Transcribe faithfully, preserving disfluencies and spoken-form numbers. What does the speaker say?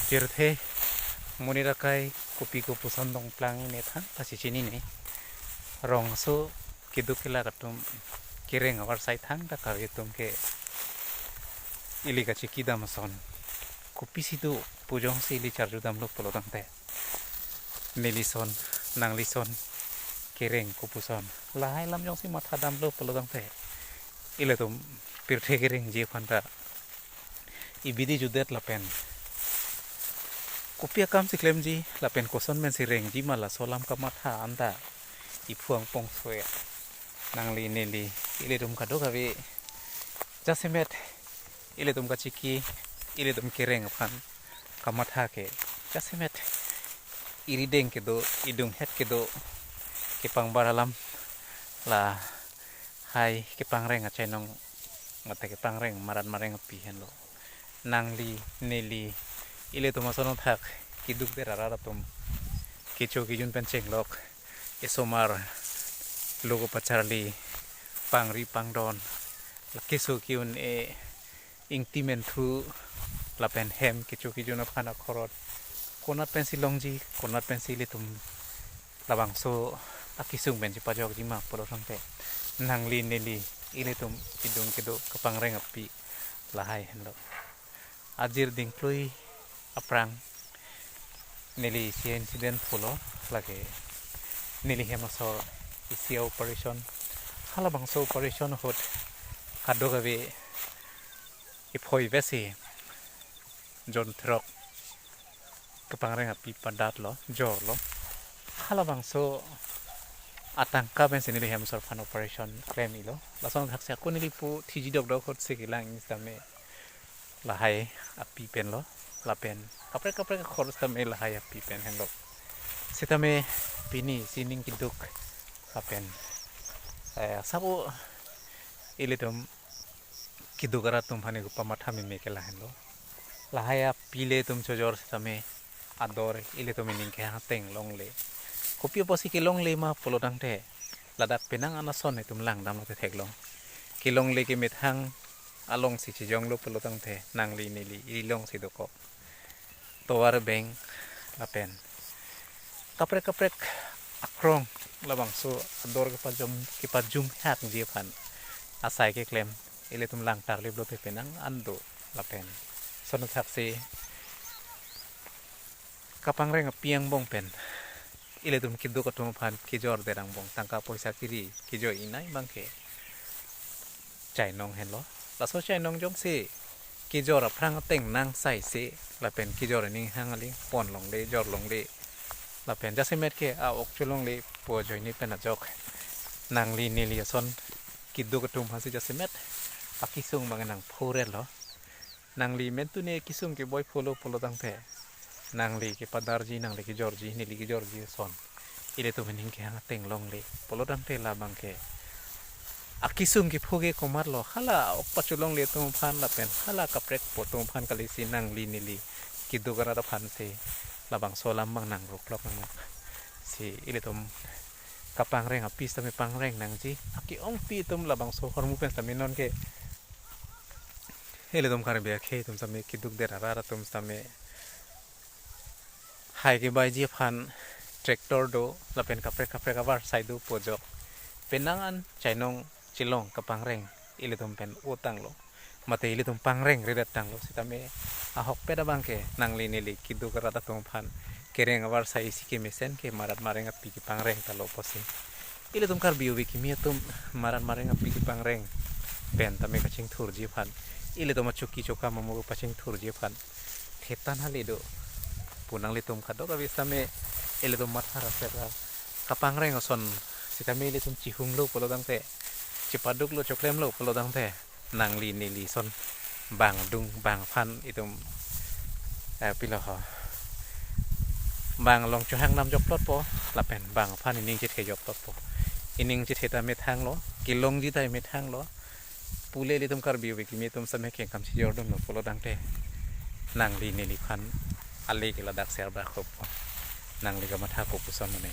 Pirthe monit akai kopi kopuson dongplang ne thangta si chinine. Rongso keduk kelak atum kereng avarsai thangta kave atum ke ili kachikidam ason kopisi do pu jongsi ili charjudamlo pulotangte, nelison, nanglison kereng kopuson lahai alam jongsi mathadamlo pulotangte, ilitum pirthe kerengji aphanta ibidi judet lapen kopi akam si klemji lapen koson pensi rengji ma laso alam kamatha anta iphu angpong soe. Nangli neli ilitum kadokave jasemet ilitum kachiki, ilitum kereng aphan kamatha ke jasemet irideng kedo, idunghet kedo, kepangbar alam lahai kepangreng achainong mate kepangreng marat mareng api henlo. Nangli neli ilitum ason athak keduk der arat atum kecho kejun pen chenglok, esomar, loko pacharli, pangri pangdon, keso ke-un-e, ingti menthu lapen hem kecho kejun aphan akhorot konat pensi longji, konat pensi ilitum labangso akesung pensi pajokji ma pulotangte, nangli neli ilitum idung kedo kepangreng api lahai henlo. Ajir dingklui aphrang neli isi incident pulo, lake neli hem asor isi operation, halabangso operation ahut kadokave iphoi vesi jon throk kepangreng api padatlo, jorlo. Halabangso atangka pensi neli hem asor aphan operation klem-ilo. Lason thaksi ako neli pu thiji dokdok ahut si kelang sitame lahai api penlo, lapen kaprek kaprek akhor sitame lahai api pen henlo. Sitame pini sining keduk lapen, eh, sabo ilitum keduk arat atum aphan iko pamatha meme ke lahenlo. Lahai api le atum chojor sitame ador ilitum ining kehang ateng longle. Kopi apotsi kelongle ma pulotangte, ladak penang an ason itum langdamlo te theklong. Kelongle kemethang alongsi chijonglo pulotangte, nangli neli ili longsi dokok. Tovar beng lapen kaprek kaprek akrong labangso ador kepajum, kepajum hakji aphan asai keklem ilitum langtarliplo te penang an do lapen lason thaksi kapangreng api angbong pen ilitum keduk atum aphan kejor der angbong, tangka poisa kiri kejoi inai abangke chainong henlo. Laso chainong jongsi kejor aphrang ateng nang saise lapen kejor aning hang aling pon longle, jor longle lapen jasemet ke a-ok cholongle pu ajoine pen ajok nangli neli ason keduk atum aphansi jasemet akesung abang nangphuretlo. Nangli mentune kesung keboi phulo pulotangte, nangli kepadarji, nangli kejorji, neli kejorji ason ilitum ining kehang ateng longle pulotangte, labangke akesung kephu ke komatlo, hala ok pacholongle atum aphan lapen hala kaprek po atum aphan kalisi nangli neli keduk arat aphansi labangso alam abang nangruklok nang si ilitum kapangreng api sitame pangreng nangji, ake-ongpi atum labangso ahormu pen sitame nonke ilitum Karbi akhei atum sitame keduk der arat atum sitame hai kebaiji aphan tractor do lapen kaprek kaprek avarsai do pu ajok penang an chainong chelong kapangreng ilitum pen utanglo mate ilitum pangrengredet tanglo sitame ahokpet abangke nangli neli keduk arat atum aphan kereng avarsai isi kemesen ke marat mareng api kepangreng talo pusi ilitum Karbi ove kimi atum marat mareng api kepangreng pen tame kachingthurji aphan, ilitum achoki chokam amo pachingthurji aphan thetan hale do pu nanglitum kadokave sitame ilitum matha ra sera kapangreng ason sitame ilitum chihunglo pulotangte, chepaduklo choklemlo pulotangte, nangli neli ason bang dung bang aphan itum, eh, pilo ho, bang along chohang nam jokplotpo lapen bang aphan ining chethe jokplotpo. Ining chethe ta methanglo, kelongji ta methanglo. Pule ilitum Karbi ove kimi atum sitame kengkam chijordunlo pulotangte, nangli neli aphan ale ke ladak ser ba khop. Nangli kamatha kopuson mane.